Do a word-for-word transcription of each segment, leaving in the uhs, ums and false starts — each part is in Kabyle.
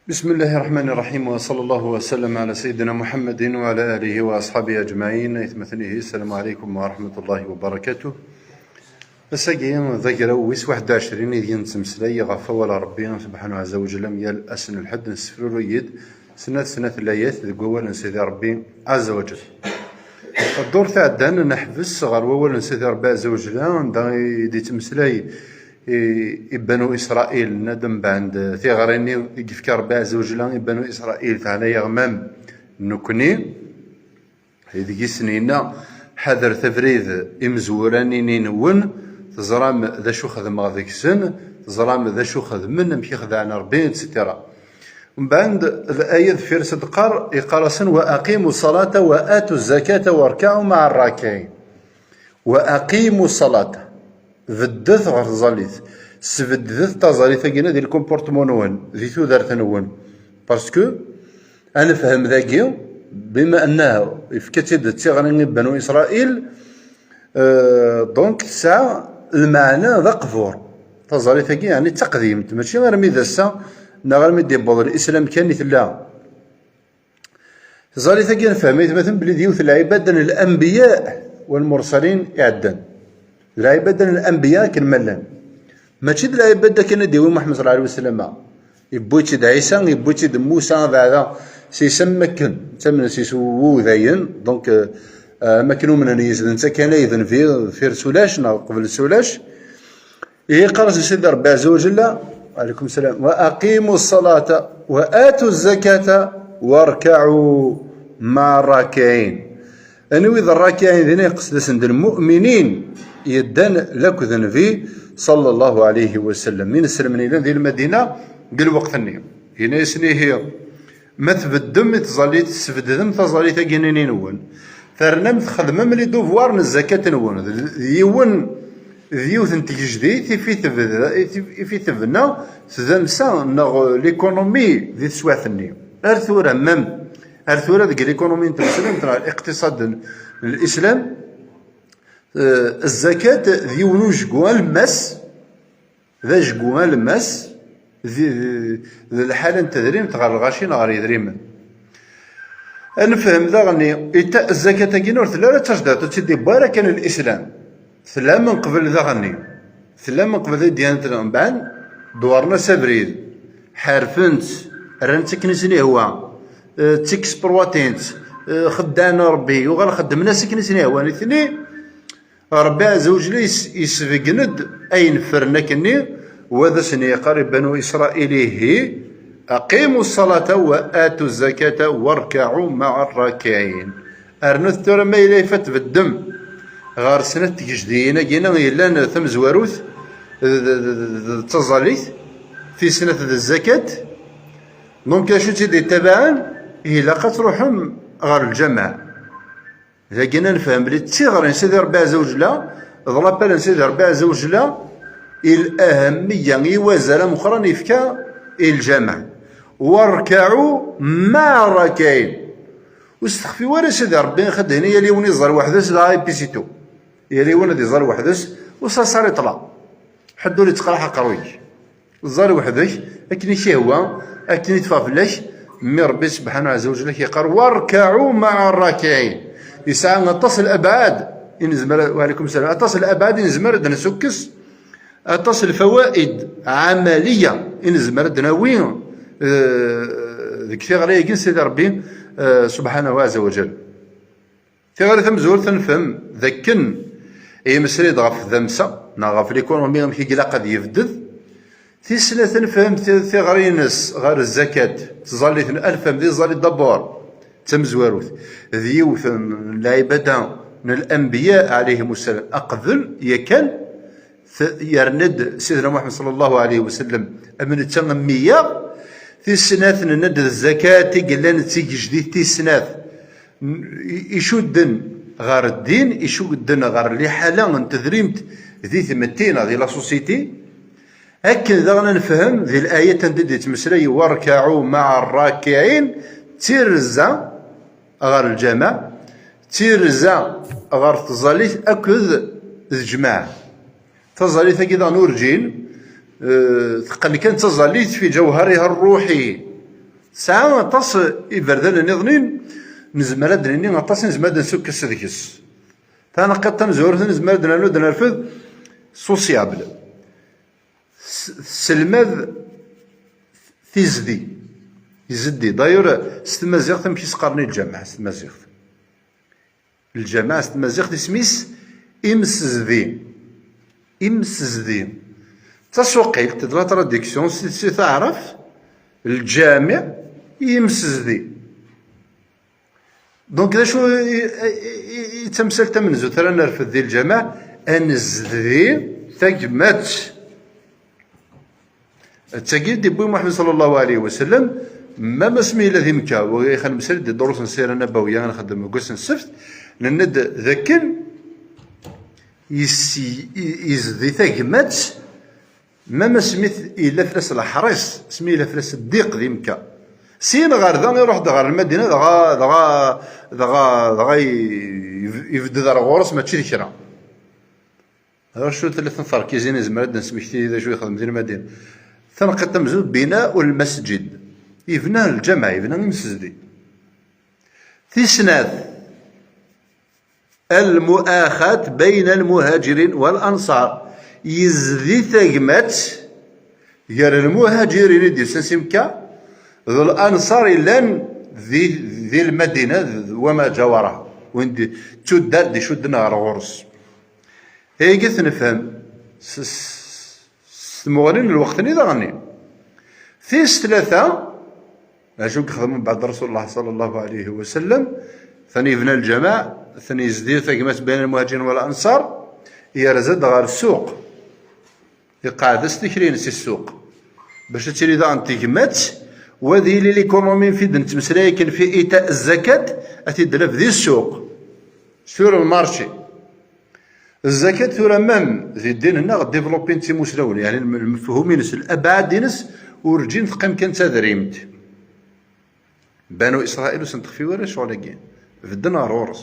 بسم الله الرحمن الرحيم، وصلى الله وسلم على سيدنا محمد وعلى آله وأصحابه أجمعين. Aytmaten-ihi, السلام عليكم ورحمة الله وبركاته. Ass-agi d agraw wis waḥed u ɛecrin ideg nettmeslay ɣef wawal n Ṛebbi subḥanahu ɛazza wa jalla, am yal ass n lḥedd nessefruruy-d snat snat n layat deg wawal n Sidi Ṛebbi ɛazza wa jalla. Ddurt iɛeddan neḥbes ɣer wawal n Sidi Ṛebbi ɛazza wa jalla, anda i d-yettmeslay i, i Banu Isṛayil, nna-d mbeɛd tiɣri-nni i yefka Ṛebbi ɛazza wa jalla i Banu Isṛayil, teɛna-yaɣ mam nekkni, ideg i sen-yenna: "Ḥadret abrid imezwura-nni-nwen, teẓram d acu xedmeɣ deg-sen, teẓram d acu xedmen, amek i xedɛen Ṛebbi", et cetera. Mbeɛd, laya deffir-s ad d-teqqar, yeqqar-asen: "Wa aqimu ṣṣalata wa atu zzakata warkaɛu maɛa ṛṛakiɛin." "Wa aqimu ṣṣalata", beddet ɣer tẓallit, sbeddet taẓallit-agi di lkumportmu-nwen, di tudert-nwen. Parce que ad nefhem dagi, bima annahu yefka-tt-id d tiɣri i Banu Isṛayil, euh, donc tesɛa lmeɛna d aqbur. Taẓallit-agi, yeɛni d taqdimt, mačči armi d ass-a neɣ armi d-yewweḍ Lislam kan i tella. Taẓallit-agi, nefhem aytmaten belli d yiwet n lɛibada n lanbiya wal mursalin iɛeddan. D lɛibada n lanbiya akken ma llan. Mačči d lɛibada kan i d-iwwi Muḥemmed ṣalla Llahu ɛalayhi wa sallam. Yewwi-tt-id Ɛisa, yewwi-tt-id Musa, abeɛda s-, am wakken ttamnen s-, s wudayen, donc, euh, am wakken umnen yis-, d netta kan ay d nnbi, deffir s ulac, neɣ qbel s ulac. Ihi yeqqar-as Sidi Ṛebbi ɛazza wa jalla, wa ɛalaykum sslam: "Wa aqimu ṣṣalata wa atu zzakata warkaɛu maɛa ṛṛakiɛin." Anwi d ṛṛakiɛin? Dinna yeqsed-asen-d lmu'minin yeddan lakked Nnbi ṣalla Llahu ɛalayhi wa sallam, inselmen yellan di Lmadina deg lweqt-nni. Yenna-yasen: "Ihi, ma tbeddem i tẓallit, tesbedem taẓallit-agi-nni-nwen, ternam txedmem les devoirs n zzakat-nwen." D, d yiwen, d yiwet n tgejdit i fi tebda, i fi, i fi tebna tdamsa neɣ l'économie di teswiɛt-nni. Ar tura, même, ar tura deg l'économie n tmeslimt neɣ liqtiṣad n, n Lislam, eh, zzakat d yiwen ujgu alemmas, d ajgu alemmas di, di, di lḥala n tedrimt ɣer lɣaci neɣ ɣer yedrimen. Ad nefhem daɣen, ita-, zzakat-agi ur telli ara d tajdiṭ, ur tt-id-iwwi ara kan Lislam. Tella min qbel daɣen. Tella min qbel di dyanat, mbeɛd dewren-as abrid, ḥerfen-tt, rran-tt akken i sen-ihwa, eh, ttekspṛwatin-tt, eh, xeddɛen Ṛebbi, yuɣal xeddmen-as akken i sen-ihwa. Nitni, Ṛebbi ɛazza wa jalla yes-, yesbeggen-d ayen ffren akkenni, wa d asen-yeqqar i Banu Isṛayil: "Ihi, aqimu ṣṣalata wa atu zzakata warkaɛu maɛa ṛṛakiɛin." Rnut tura, ma yella yif-, ad tbeddem ɣer snat tgejdiyin-agi-nni yellan tamezwarut d, d, d, d, d taẓallit, tis snat d zzakat. Donc, acu tt-id-yettabaɛen? Ilaq ad truḥem ɣer lǧameɛ. Dagi ad nefhem belli d tiɣri n Sidi Ṛebbi ɛazza wa jalla, d l'appel n Sidi Ṛebbi ɛazza wa jalla, i l'ahammiya, i wazal ameqqran yefka i lǧameɛ. "Warkaɛu maɛa ṛṛakiɛin." Ur stexfi ara Sidi Ṛebbi, xedhen yal yiwen iẓer weḥd-s, dɣa ipisitu. Yal yiwen ad iẓer weḥd-s, ur s-, s-, iṭla. Ḥedd ur ittqerriḥ aqerruy-ik. Ẓer weḥd-k, akken i k-ihwa, akken i teffeɣ fell-ak. Mmi Ṛebbi subḥanahu ɛazza wa jalla yeqqar: "Warkaɛu maɛa ṛṛakiɛin." Yesɛa aṭas n labɛad i nezmer, wa ɛalaykum sslam, aṭas n labɛad i nezmer ad d-nsukkes, aṭas n lfawaid ɛamaliya i nezmer ad d-nawi, eh, deg tiɣri-agi n Sidi Ṛebbi, eh, subḥanahu ɛazza wa jalla. Tiɣri tamezwarut ad nefhem d akken yemmeslay-d ɣef tdamsa neɣ ɣef l'économie, amek i ilaq ad yebded. Tis snat ad nefhem ti-, tiɣri-ines ɣer zzakat, tẓallit n, ad nefhem di tẓallit d'abord d tamezwarut, d yiwet n lɛibada n lanbiya ɛalayhimu ssalam, aqbel yakan t-, yerna-d Sidna Muḥemmed ṣalla Llahu ɛalayhi wa sallam, am netta am wiyaḍ. Tis snat, nenna-d d zzakat i yellan d tigejdit tis snat n-, i-, icudden ɣer ddin, icudden ɣer liḥala n tedrimt di tmetti neɣ di la société. Akken daɣen ad nefhem di layat anda i d-yettmeslay: "Warkaɛu maɛa ṛṛakiɛin", d tirza ɣer lǧameɛ, d tirza ɣer tẓallit akked d jmaɛ. Taẓallit-agi daɣen urǧin, eh, teqqel kan d taẓallit fi ǧawhariha ṛṛuḥi. Tesɛa aṭas iberdan nniḍen, nezmer ad d-nini aṭas i nezmer ad d-nsukkes deg-s. Taneqqiḍt tamezwarut nezmer ad d-nernu ad nerfed sociable. S-, tesselmad tizdi, izeddi. D'ailleurs, s tmaziɣt amek i s-qqaren i lǧameɛ s tmaziɣt? Lǧameɛ s tmaziɣt isem-is imsezdi. Imsezdi. D tasuqilt, d la traduction, si, si taɛrabt, lǧamiɛ, imsezdi. Donc, d acu i, i, i, i d tamsalt tamenzut ara nerfed di lǧameɛ? Ad nezdi tagmat. D tagi i d-iwwi Muḥemmed sallallahu alaihi wa sallam, ma asmi yella di Mekka, wa ixan msal di ddurus n ssira nabawiyya, ad nxeddem deg wass n ssebt, nenna-d d akken yis-, i-, yezdi tagmat, ma asmi t-, yella fell-as leḥris, asmi yella fell-as ddiq di Mekka. Syin ɣer da, iruḥ-d ɣer Lmadina, dɣa, dɣa, dɣa, dɣa i-, ibedd ar ɣur-s, mačči d kra. Acu tella n terkizin nezmer ad d-nesmekti d acu yexdem di Lmadina? Taneqqiḍt tamezwarut, bina'u lmasǧid. Yebna lǧameɛ, yebna imsezdi. Tis snat, lmu'axat bayna lmuhaǧirin wal anṣar. Yezdi tagmat gar lmuhaǧirin i d-yusan si Mekka d lanṣar yellan di, di Lmadina d wama ǧawara, win d tuddar d-icudden ɣer ɣur-s. Ayagi ad t-nefhem s, s, s tmuɣli n lweqt-nni daɣen-nni. Tis tlata, acu i yexdem mbeɛd Rasulullah sallallahu alayhi wa sallam? Atan yebna lǧameɛ, atan yezdi tagmat bayna lmuhaǧirin wal anṣar, yerza-d ɣer ssuq, iqeɛɛed-as tikli-ines i ssuq, bac ad tili daɣen tegmat, wa ad yili l'économie fi d-nettmeslay akken fi ita zzakat, ad t-id-naf di ssuq, sur le marché. Zzakat tura, même di ddin-nneɣ, développé-tt imusnawen, yeɛni lm-, lmefhum-ines, labɛad-ines, urǧin teqqim kan d tadrimt. Banu Isṛayil ur sen-texfi wara ccɣel-agi. Bedden ɣer ɣur-s.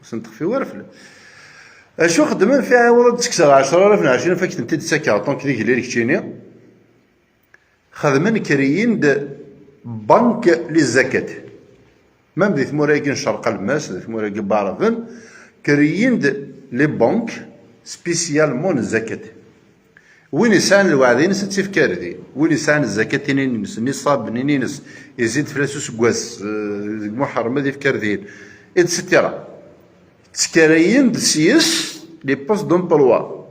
Ur sen-texfi wara fell-, acu xeddmen? Fi ɛiwed ad d-tekkseɣ ɛecra alaf n ɛecrin alaf, ad k-tent-id-ttakkeɣ, tant que d igellil keččini. Xedmen, kreyin-d banque les zakat. Même di tmura-agi n Ccerq Almas, di tmura-agi n Baɛraben, kreyin-d les banques spécialement n zakat. Win yesɛan lweɛd-ines ad tt-ifk ar din. Win yesɛan zzakat-inin-ines, nisab-inin-ines, izid fell-as useggas, eh, deg Muḥerrem ad ifk ar din, et cetera. Ttkarayen-d s-yes les postes d'emploi.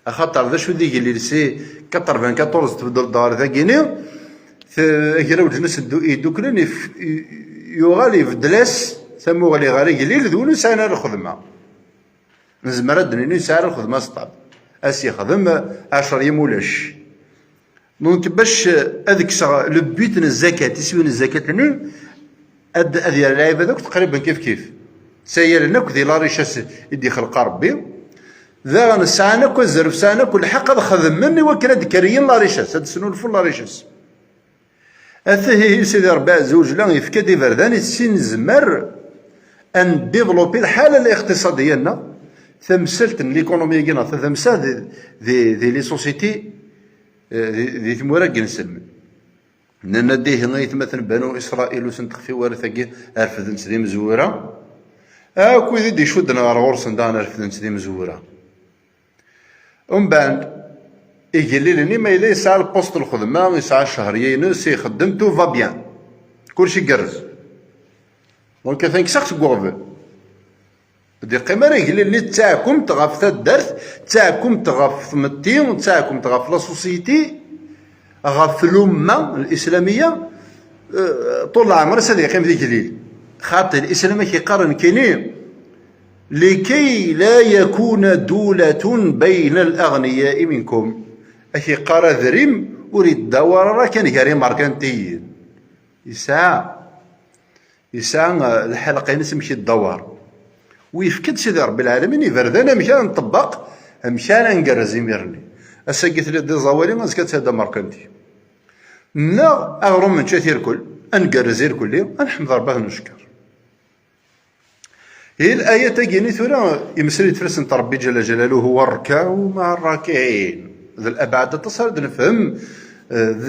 Axaṭer d acu d igellil si quatre-vingt-quatorze tbeddel-d ɣer dagini, t-, agrawǧ-nnes ddu-, yeddukklen if-, i-, yuɣal ibeddel-as tamuɣli ɣer igellil d win ur sɛin ara lxedma. Nezmer ad d-nini ur sɛi ara lxedma s ṭṭab. A s-yexdem ɛecr yim ulac. Donc, bac, eh, ad kkseɣ le but n zzakat, iswi n zzakat-nni, ad, ad yerr lɛibad akk teqriben kif kif. Ttayalen akk di la richesse i d-ixleq Rebbi. Daɣen sɛan akk azref, sɛan akk lḥeqq ad xedmen i wakken ad d-keryen la richesse, ad d-snulfun la richesse. Atihi, Sidi Rebbi Ɛezza wa Jella yefka-d iberdan i sin nezmer ad ndéveloppé lḥala liqtiṣadiya-nneɣ, tamsalt n l'économie-agi neɣ tadamsa di, di, di les sociétés, eh, di, di tmura n yinselmen. Nnan-d ihi aytmaten n Banu Isṛayil ur sen-texfi wara tagi, refden-tt d imezwura. Akk wid i d-icudden ɣer ɣur-sen daɣen refden-tt d imezwura. Umbeɛd, igellil-nni ma yella yesɛa lpust n lxedma, yesɛa cchehriya-ines, ixeddem, tout va bien. Kullec igerrez. Donc, atan kkseɣ-t seg uɣbel. Ur d-iqqim ara igellil-nni d taɛkumt ɣef taddart, d taɛkumt ɣef tmetti, d taɛkumt ɣef la société, ɣef lumma lislamiya, eh, ṭul leɛmer-is ad yeqqim d igellil. Xaṭi, Lislam ak-iqqar nekkini, لكي لا يكون دولة بين الأغنياء منكم. Ak-iqqar adrim ur yeddawar ara kan gar imerkantiyen. Yesɛa, yesɛa, eh, lḥelqa-ines amek yeddawar. U yefka-d Sidi Ṛebbi Lɛalamin iberdan amek ara nṭebbeq, amek ara ngerrez imir-nni. Ass-agi tella-d iẓawali, azekka ad d-tɛeddi amerkanti. Neɣ aɣrum nečča-t irkel, ad ngerrez irkelli, ad nḥemd Ṛebbi ad t-neckeṛ. Ihi, layat-agi-nni tura, yemmeslay-d fell-asent Ṛebbi Ǧalla Ǧalaluhu: "واركعوا مع الراكعين." D labɛad aṭas ara d-nefhem Eh, d, d,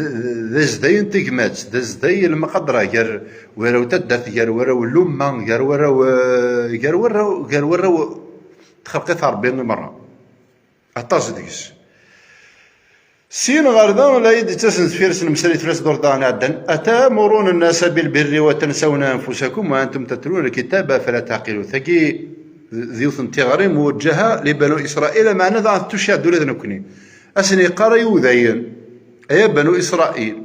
d azday n tegmat, d azday n lmaqadra gar warraw taddart, gar warraw lumma, gar warraw, eh, gar warraw, gar warraw txelqit Ṛebbi i merra. Aṭas deg-s. Syin ɣer da, la yi-d-ittasen deffir-s lemsal i tlata ddurt daɣen iɛeddan. أتأمرون الناس بالبر وتنسون أنفسكم وأنتم تتلون الكتاب أفلا تعقلون. Tagi d, d yiwet n tiɣri muwejjaha li Banu Israil, meɛna daɣen tettucciɛ-d ula d nekkni. Ad sen-yeqqar ay udayen, ay a Banu Israil,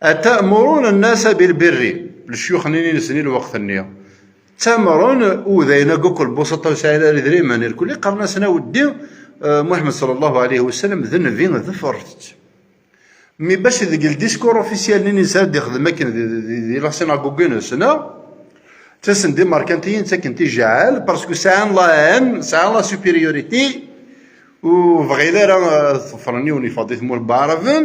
أتأمرون الناس بالبر. Lecyux-nni-nsen i lweqt-nni. Ttamren udayen akk lbusaṭa ur sɛin ara idrimen, irkelli qqaren-asen a weddi, eh, Muḥemmed صلى الله عليه وسلم d nnbi, ḍefret-t. Mi bac deg le discours officiel-nni nesɛa d-ixdem akken di, di, di la synagogue-nsen, ttasen-d imerkantiyen, ttaken-t i jɛal, parce que sɛan la haine, sɛan la supériorité, ur bɣin ara, eh, ad ḍefren yiwen yeffeɣ di tmurt n Waɛraben,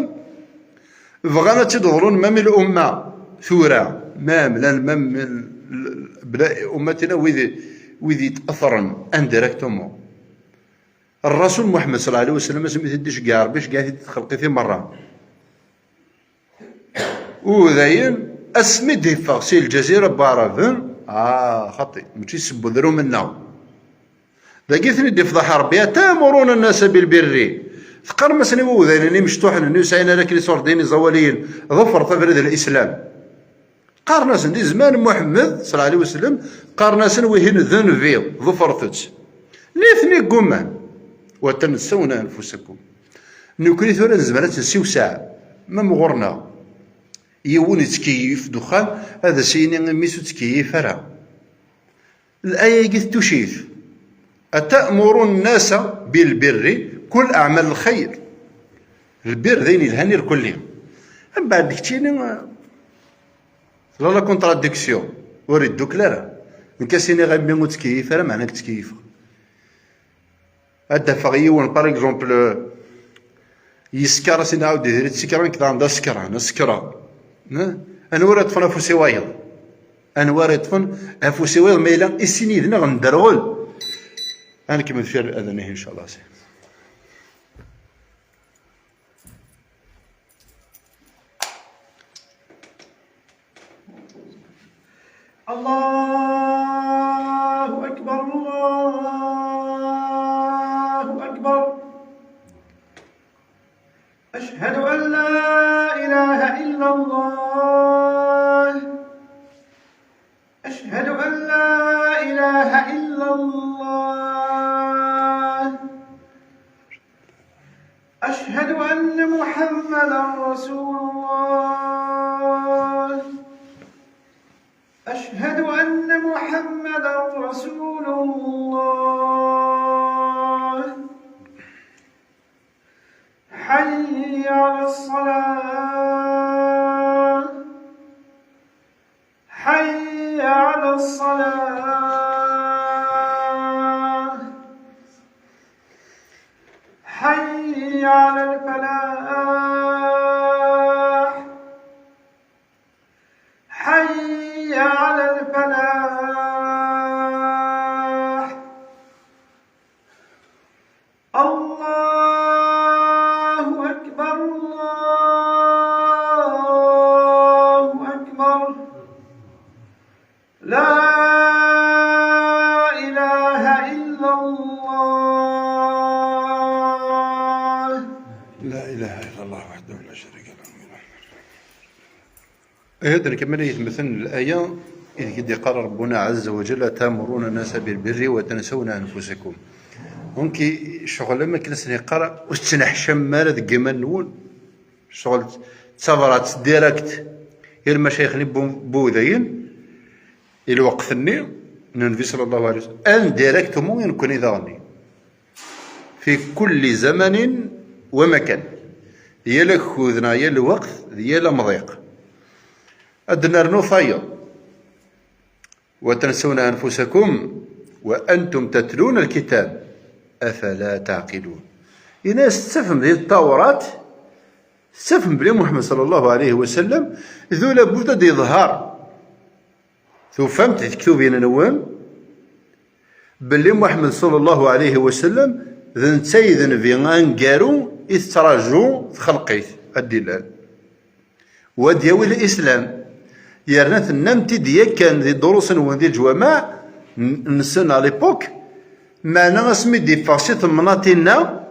bɣan ad tt-id-ḍlun même i l'umma tura, même, llan même l-, l-, bla ummatina wid, wid yetqeṭren indirectement. Ṛṛasul Muḥemmed صلى الله عليه وسلم asmi t-id-iceggeɛ Ṛebbi, iceggeɛ-it-id txelqit i merra. U dayen, asmi d-iffeɣ si lǧazira n Waɛraben, ah, xaṭi, mačči s wedrum-nneɣ. Dagi ten-id-ifḍeḥ Ṛebbi, أتأمرون الناس بالبر. Teqqarem-asen i wudayen-nni imecṭuḥen-nni ur sɛin ara akken iṣurdiyen iẓawaliyen, ḍefret abrid n Lislam. Qqaren-asen di zzman n Muḥemmed صلى الله عليه وسلم, qqaren-asen wihin d nnbi, ḍefret-t. Nitni gguman. وتنسون أنفسكم. Nekkni tura nezmer ad tt-nsiwseɛ, ma ɣur-neɣ yiwen yettkeyyif ddexxan, ad as-yini i mmi-s ur ttkeyyif ara. Laya-agi tettucit. أتأمرون الناس بالبر, كل أعمال الخير. Lbir d ayen yelhan irkelli. Mbeɛd keččini, tella la contradiction. Ur iddukkel ara. Nekk as-iniɣ a mmi ur ttkeyyif ara, meɛna nekk ttkeyyifeɣ. Ad d-afeɣ yiwen, par exemple, yesker, as-iniɣ a weddi diri-tt sekran, nekk daɣen d asekran, asekran. Ne? Anwa ara yeṭṭfen afus i wayeḍ? Anwa ara yeṭṭfen afus i wayeḍ ma yella i sin yid-neɣ nderɣel? Ad nekmel deffir adan-ihi, ncallah. الله أكبر، الله أكبر. أشهد أن لا إله إلا الله. أشهد أن لا إله إلا الله. أشهد أن محمدا رسول الله. أشهد أن محمدا رسول الله. حي على الصلاة. حي على الصلاة. حي على الفلاح. حي على الفلاح. الله أكبر، الله أكبر. لا إله إلا الله. لا إله إلا الله وحده لا شريك له. Aya d nekk ma la yetmeten laya ideg i d-iqqar Ṛebbuna ɛazza wa jalla, تأمرون الناس بالبر وتنسون أنفسكم. Donc, ccɣel am akken asen-yeqqar, ur tettneḥcamem ara deg iman-nwen. Ccɣel d tabrat direct i lmacayix-nni n Wudayen, i lweqt-nni n Nnbi صلى الله عليه وسلم, indirectement i nekkni daɣen. في كل زمن ومكان. Yal akud neɣ yal lweqt, d yal amḍiq. Ad d-nernu tayeḍ. وتنسون أنفسكم وأنتم تتلون الكتاب أفلا تعقلون. Ini-as tettafem di Tawrat, tettafem belli Muḥemmed صلى الله عليه وسلم d ula bud ad d-yeḍher. Tufamt di tektubin-nwen belli Muḥemmed صلى الله عليه وسلم d netta i d nnbi aneggaru i tettraǧu txelqit. ad d-ilal, wa ad d-yawi lislam. Yerna tennam-t-id yakan di ddurus-nwen di leǧwameɛ n-, nsen à l'époque, meɛna asmi d-iffeɣ si temnaḍt-inna,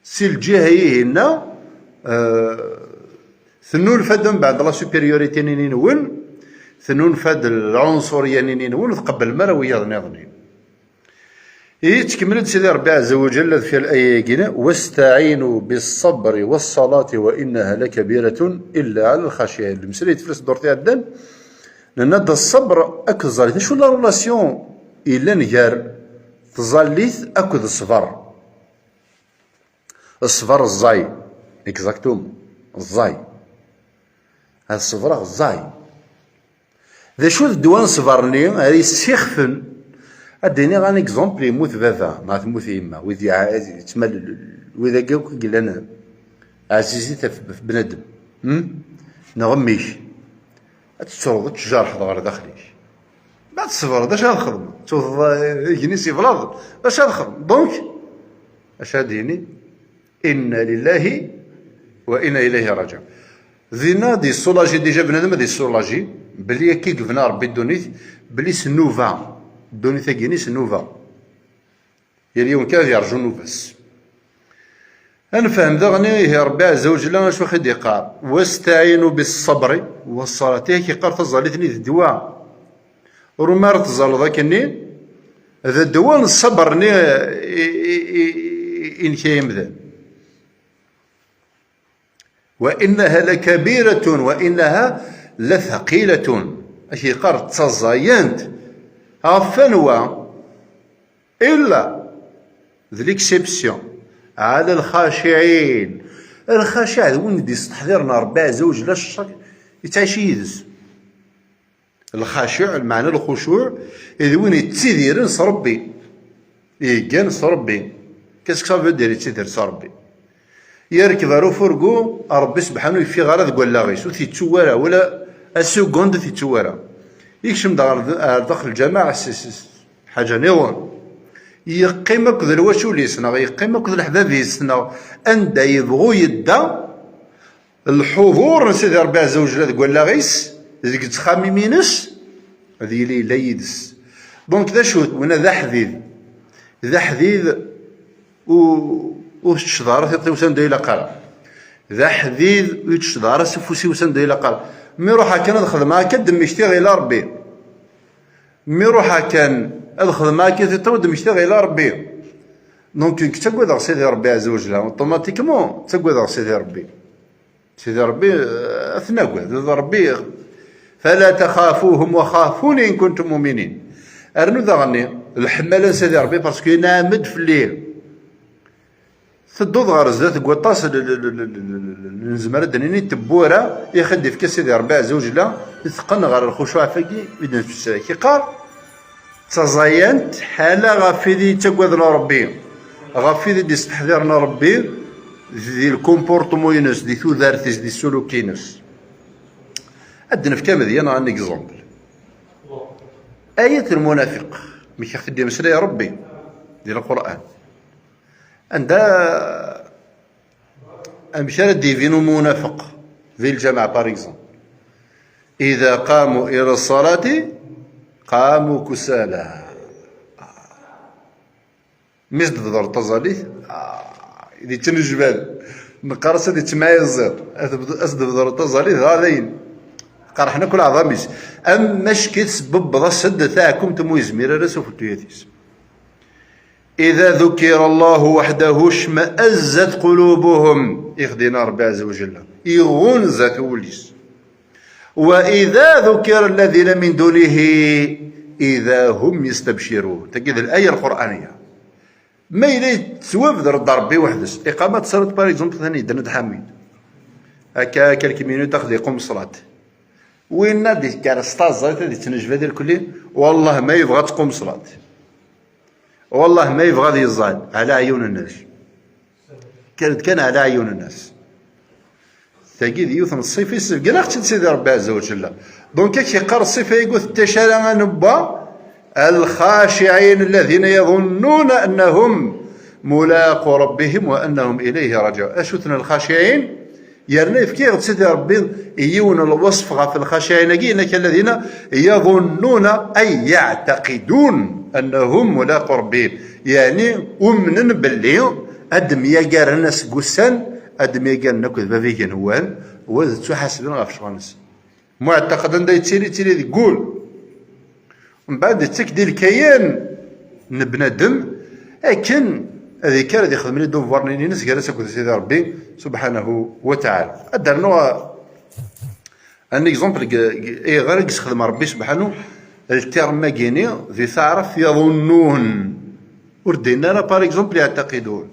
si lǧiha-ihinna, eh, tennulfa-d mbeɛd la supériorité-nni-nwen, tennulfa-d lɛunṣuriya-nni-nwen, ur tqebblem ara wiyaḍ-nniḍen. Ihi, yettkemmil-d Sidi Ṛebbi ɛezza wa jell deffir laya-agi: "Wastaɛinu bi ṣṣabri wa ṣṣalati wa innaha lakabiratun illa ɛala lxaciɛin." Lemsel yetfel s ddurt iɛeddan, nenna-d ṣṣebr akked ẓẓallit. Acu la relation yellan gar tẓallit akked ṣṣber? Ṣṣber ẓẓay, exactement, ẓẓay. Ad ṣebreɣ ẓẓay. D acu d ddwa n ṣṣber-nni ara yessixfen? Ad d-iniɣ un exemple, yemmut baba neɣ temmut yemma, wid yettmalul, wid-agi akk i yellan ɛzizit ɣef, ɣef bnadem, hmm? Neɣ mmi-k. Ad tettruḍ, ad tjerḥeḍ ɣer daxel-ik. Ma tṣebreḍ, d acu ara txedmeḍ? Tewteḍ, eh, igenni s iblaḍ, d acu ara txedmeḍ? Donc, acu ara d-yini? Inna lillahi wa inna ilayhi rajiɛun. Dinna ad yessulaji, déjà bnadem ad yessulaji belli akka i yebna Ṛebbi ddunit, belli s nnuba, ddunit-agi-nni s nnuba. Yal yiwen kan ad yerǧu nnuba-s. Ad nefhem daɣen ihi Ṛebbi ɛezza wa jell acu i ɣ-d-iqqar: "Wastaɛinu bi ṣṣabri wa ṣṣalat." Yak iqqar taẓallit-nni d ddwa. Ur mi ara teẓẓalleḍ akkenni, d ddwa n ṣṣber-nni i, i, i, i, i nekk ay amdan. "Wa innaha lakabiratun wa innaha lathaqilatun." Ak-yeqqar d taẓayant. Ɣef wanwa? Illa, d l'exception, ɛala lxaciɛin. Lxaciɛ d win i d-yesteḥdiren Ṛebbi ɛezza wa jell, cceṛ yettɛici yid-s. Lxaciɛ, lmeɛna lxucuɛ, d win yettidiren s Ṛebbi, yeggan s Ṛebbi. Qu'est-ce que ça veut dire yettidir s Ṛebbi? Yerkeb ar ufurgu, Ṛebbi sebḥanu yeffiɣ ara deg wallaɣ-is, ur t-yettu ara, wala asugund ur t-yettu ara. Yekcem-d ɣer d-, ɣer daxel lǧameɛ, s, s, s, ḥaǧa niḍen. Yeqqim akked lwacul-is, neɣ yeqqim akked leḥbab-is, neɣ anda yebɣu yedda, lḥudur n Sidi Ṛebbi ɛezza wa jell deg wallaɣ-is, deg ttxamim-ines, ad yili yella yid-s. Donc, d acu-t? Winna d aḥdid. D aḥdid ur, ur teccḍeḍ ara tiṭ-iw s anda ilaq ara. D aḥdid ur teccḍeḍ ara s ufus-iw s anda ilaq ara. Mi ruḥeɣ kan ad xedmeɣ akka, ad d-mmektiɣ ila Ṛebbi. Mi ruḥeɣ kan ad xedmeɣ akka tiṭ-iw, ad d-mmektiɣ ila Ṛebbi. Donc, nekk ttagadeɣ Sidi Ṛebbi ɛezza wa jell, automatiquement ttagadeɣ Sidi Ṛebbi. Sidi Ṛebbi, eh, ad t-nagad, d Ṛebbi. "Fala taxafuhum wa xafuni in kuntum muminin." Rnu daɣenni, lḥemmala n Sidi Ṛebbi, parce que inɛam-d fell-i. Tedduḍ ɣer zdat deg waṭas n, n, n, n, n, nezmer ad d-nini tewwura i ɣ-d-ifka Sidi Ṛebbi ɛezza wa jell, teqqen ɣer lxucuɛ ɣef wagi i d-nettmeslay. Yeqqar, d taẓayant ḥala ɣef wid i yettagaden Ṛebbi, ɣef wid i d-yesteḥdiren Ṛebbi di lkumportmu-ines, di tudert-is, di ssuluk-ines. Ad d-nefk amedya neɣ un exemple. Ayat lmunafiq, mi k-aɣ-t-id-yemeslay Ṛebbi di Lqur'an. Anda, amek ara d-yibin umunafiq di lǧameɛ, par exemple? "Ida qamu ila ṣṣalati qamu kusala." Mi s-d-tebḍer taẓallit, ah, ad yettnejbad. Neqqar-as ad yettemɛiẓir. Ad tebḍ-, ad s-d-tebḍer taẓallit, dɣa dayen. Qerḥen akk leɛḍam-is. Am acki tesbebbeḍ-as-d taɛkumt mu yezmir ara s ufettuyat-is. "Ida dukira Allahu waḥdahu cma'azzat qulubuhum." Ixdina Ṛebbi ɛezza wa jell. Iɣunza-t wul-is. "Wa ida dukira alladina min dunihi ida hum yastabcirun." Tagi d laya lqur'aniya. Ma yella yettwabder-d Ṛebbi weḥd-s, iqam ad tesriḍ, par exemple, tani yedden ad ḥamid. Akka, quelques minutes, ad iqum ṣṣlat. Winna d-yekker s taẓayt, ad yettnejbad irkelli, wallah ma yebɣa ad tqum ṣṣlat. Wallah ma yebɣa ad yeẓẓal, ɛla ɛyun-nnes. Kker-d kan ɛla ɛyun-nnes. Tagi d yiwet n ṣṣifa, yessebgen-aɣ-tt-id Sidi Ṛebbi ɛezza wa jell. Donc, ak-yeqqar ṣṣifa-agi ur tettac ara anebba, "Lxaciɛin alladina yaḍunnuna annahum mulaqu rabbihim wa annahum ilayhi raǧiɛun." Acu-ten lxaciɛin? Yerna yefka-yaɣ-d Sidi Ṛebbi yiwen n lweṣf ɣef lxaciɛin-agi, yenna-k: "Alladina yaḍunnuna ay yaɛtaqidun annahum mulaqu rabbihim." Yeɛni umnen belli ad myagaren ass n wussan, ad myagaren akked Bab igenwan, u ad ttuḥasben ɣef ccɣel-nsen. Muɛtaqed anda yettili, yettili deg wul. Mbeɛd yettak-d i lkayan n bnadem akken ad yekker ad yexdem les devoirs-nni-ines gar-as akked Sidi Ṛebbi subḥanahu wa taɛala. Ad d-rnuɣ un exemple deg, deg, ayɣer i yessexdem Ṛebbi subḥanahu le terme-agi-ni di taɛrabt yaḍunnun. Ur d-yenni ara, par exemple, yaɛtaqidun.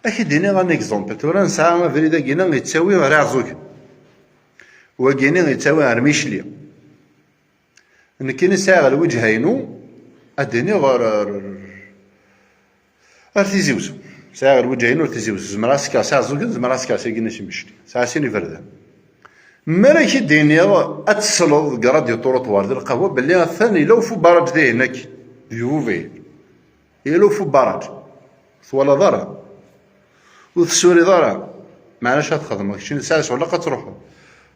Ad k-id-iniɣ un exemple. Tura nesɛa abrid-agi-ni yettawi ɣer Iɛeẓẓugen. Wagi-ni yettawi ɣer Micli. Nekkini sɛiɣ lweǧha-inu, ad d-iniɣ ɣer, ɣer, ɣer Tizi Wezzu. Sɛiɣ lweǧha-inu ɣer Tizi Wezzu. Zemreɣ ad s-kkeɣ s Iɛeẓẓugen, zemreɣ ad s-kkeɣ s Agni s Micli. Sɛiɣ sin iberdan. Mi ara k-id-iniɣ ad tesleḍ deg radio Turuṭwar d lqahwa belli atan yella ufubaraǧ dihin akk, di Bubir. Yella ufubaraǧ. Twalaḍ ara. Ur tessuriḍ ara. Meɛna acu ad txedmeḍ? Keččini tesɛiḍ ccɣel, ilaq ad truḥeḍ.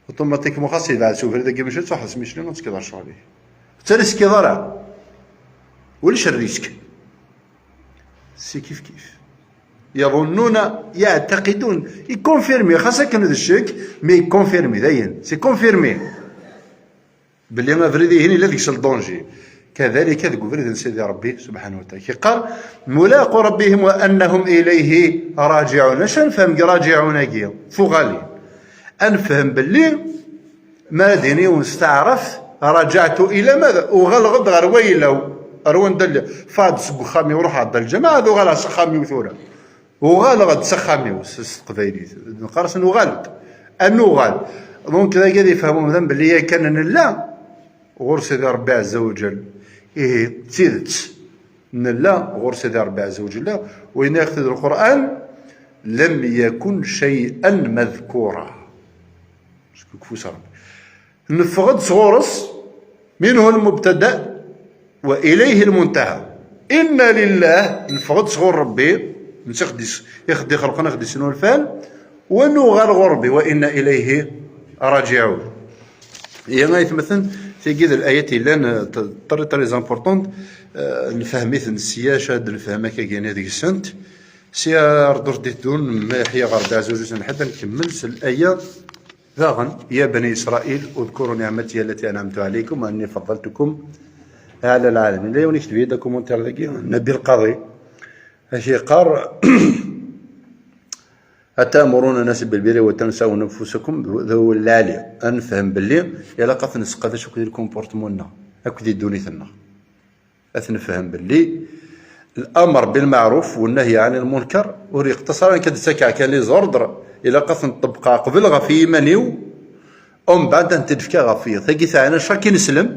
Automatiquement, xas yebɛed s ubrid-agi, mačči ad truḥeḍ s Micli, ad tekkeḍ ar ccɣel-ik. Ur ttali tekkiḍ ara. Ulac risque. C'est kif kif. Yaḍunnuna, yaɛtaqidun. Ikonfirmi, xas akken d ccek, mais ikonfirmi, dayen. C'est confirmé. Belli abrid-ihin yella deg-s le danger. Kadalika deg ubrid n Sidi Ṛebbi subḥanahu wa taɛala. Yeqqar: "Mulaqu rabbihim wa annahum ilayhi raǧiɛun." Acu ad nefhem deg raǧiɛun-agi? Tuɣalin. Ad nefhem belli mi ara d-yini yiwen s taɛrabt: "Raǧaɛtu ila mada?" Uɣaleɣ-d ɣer wayla-w, ɣer wanda lliɣ. Ffeɣ-d seg uxxam-iw, ruḥeɣ-d ar lǧameɛ, ad uɣaleɣ s axxam-iw tura. Uɣaleɣ-d s axxam-iw s, s teqbaylit. Neqqar-asen uɣal-d. Ad nuɣal. Donc, dagi ad yefhem umdan belli yakan nella ɣur Sidi Ṛebbi ɛezza wa ǧell. Ihi, d tidet. Nella ɣur Sidi Ṛebbi ɛezza wa ǧell. Wa yenna-yaɣ-t-id Lqur'an: "Lam yakun shay'an madhkura." Seg ufus Ṛebbi. Neffeɣ-d sɣur-s, minhu lmubtada wa ilayhi lmuntaha. Inna lillah, neffeɣ-d sɣur Ṛebbi, netta i ɣ-d-is-, i ɣ-d-ixelqen, i ɣ-d-isnulfan, wa nuɣal ɣur Ṛebbi, wa inna ilayhi raǧiɛun. Ihi, aytmaten, tigi d layat yellan, eh, t-, très, très importante, eh, nefhem-iten sya, acu ad nefhem akka gani deg-sent. Sya ar ddurt d-iteddun, ma yeḥya ɣer Dda Ɛzuzuz n ḥedd, ad nkemmel s laya. Daɣen: "يا بني إسرائيل اذكروا نعمتي التي أنعمت عليكم وأني فضلتكم على العالمين." Yella yiwen yekteb-iyi-d akumentaṛ dagi, Nabil Qadi, ad k-yeqqar: "أتأمرون الناس بالبر وتنسون أنفسكم." D awal lɛali. Ad nefhem belli ilaq ad t-nesqadac akked lkumportmu-nneɣ, akked ddunit-nneɣ. Ad t-nefhem belli l'amr bil maɛruf wa nnahy ɛanil munkar ur yeqtaṣar ara nekk ad d-ttakeɣ kan les ordres, ilaq ad ten-ṭebbqeɣ qbel ɣef yiman-iw, umbeɛd ad ten-id-fkeɣ ɣef wiyaḍ. Tagi teɛna chaque ineslem,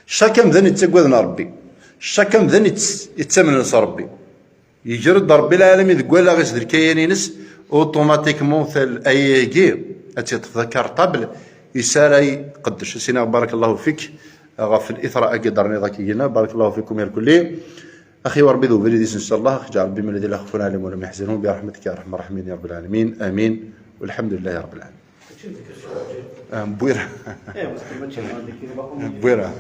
chaque amdan yettaggaden Ṛebbi, chaque amdan yettamnen s Ṛebbi. Yeger-d Ṛebbi lɛalamin deg wallaɣ-is d lkayan-ines, automatiquement tal-, aya-agi ad tt-yeṭṭef d akarṭabl, is ara iqeddec. Ad s-iniɣ barakallahu fik ɣef l'ithra-agi d-terniḍ akkagina, barakallahu fikum irkelli. Axi wa Ṛebbi d ubrid-is, ncallah, ax-iǧɛel Ṛebbi min alladhina la khawfun ɛalayhim wa la hum yaḥzanun, bi rahmatika ya arhamar rahimin, ya rabbal ɛalamin, amin, walḥamdulillahi rabbil ɛalamin. Ah, Mbwira. Mbwira.